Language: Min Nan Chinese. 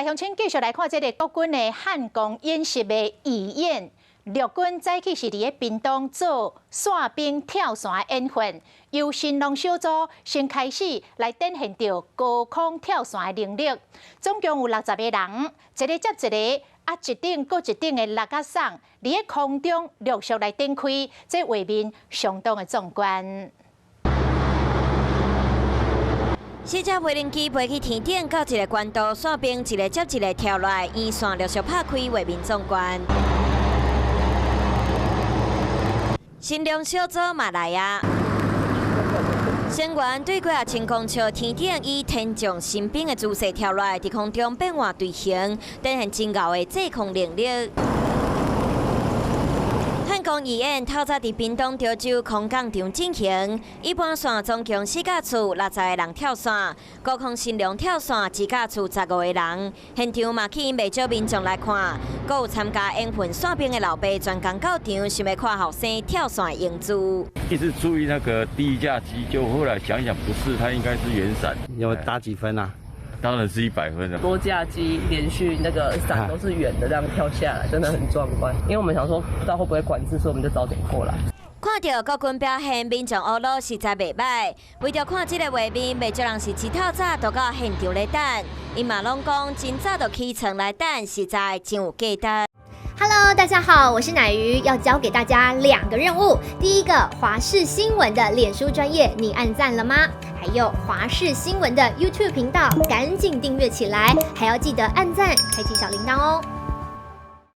鄉親繼續來看這個國軍的漢光演習的預演。陸軍早起是佇咧屏東做傘兵跳傘演訓，由新浪小組先開始來展現著高空跳傘的能力。總共有60個人，一个接一个，啊一頂閣一頂的六仔傘，佇咧空中陸續來展開，這畫面相當的壯觀。四架無人機飛去天頂，到一個高度，傘兵一个接一个跳落來，沿線陸續拍開，畫面壯觀。新浪小組嘛來啊！成員對幾仔千公尺天頂，以天降神兵的姿勢跳落來，佇空中變換隊形，展現真𠢕的制空能力。漢光預演透早佇屏東潮州空降場進行，一般線總共四架次60個人跳傘，高空新浪跳傘一架次15個人，現場嘛吸引袂少民眾來看，閣有參加演訓傘兵的老爸專工到場，想欲看後生跳傘英姿。一直注意那個第一架機，就後來想想不是，它應該是圓傘。有打幾分啊？當然是100分了。多架機連續那個傘都是圓的，這樣跳下來，真的很壯觀。因為我們想說，不知道會不會管制，所以我們就早點過來。看著國軍表現，民眾烏魯實在袂䆀。為著看這個畫面，袂少人是一透早就到現場咧等。𪜶嘛攏講，真早就起床來等，實在真有價值。 Hello，大家好，我是乃瑜，要交給大家兩個任務。第一個，華視新聞的臉書專頁，你按讚了嗎？還有華視新聞的 YouTube 頻道，趕緊訂閱起來，還要記得按讚，開啟小鈴鐺哦。